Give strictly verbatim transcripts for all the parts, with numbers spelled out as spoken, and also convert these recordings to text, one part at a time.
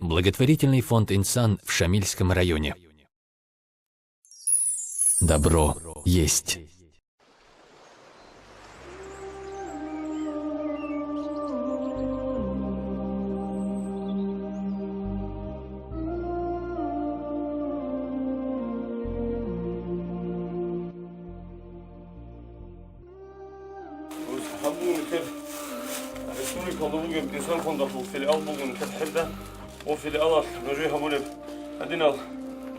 Благотворительный фонд «Инсан» в Шамильском районе. Добро есть. Гьаб буго нилъер республикалда бугеб Инсан фондалъул филиал буго нилъер гьелда. Ва филиалалъ нужее гьабулеб гьадинал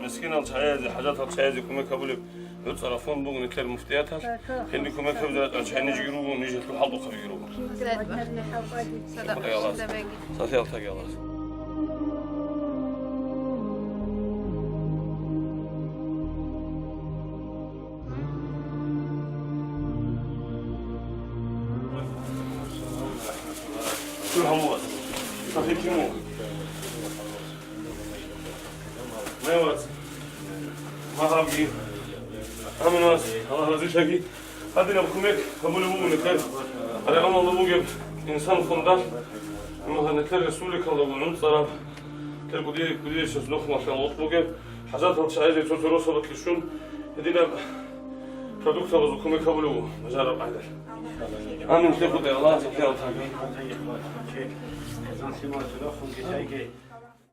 мискинал чагӀазе, хӀажатал чагӀазе кумек гьабулеб гӀуцӀараб фонд буго нилъер муфтияталъ. Гьениб кумек гьабизе рачӀарал чагӀи нижеги руго, ниж гьелъул хӀалтӀухъабиги руго. Садакъа. Садакъа. Садакъа. Амин вас. Аллагь разилъаги. Гьадинаб кумек гьабулеб буго нилъер районалда бугеб Инсан фондалъ, нилъер республикалда бугеб гӀуцӀараб, нилъер кӀудияй-, кӀудияй нухмалъан гъоркь бугеб хӀажатал чагӀазе цо-цо росабалъе щун, гьединаб продуктабазул кумек гьабулеб буго бажараб къайдалъ. Амин, лъикӀ хутӀе, Аллагьас лъикӀал тӀаде.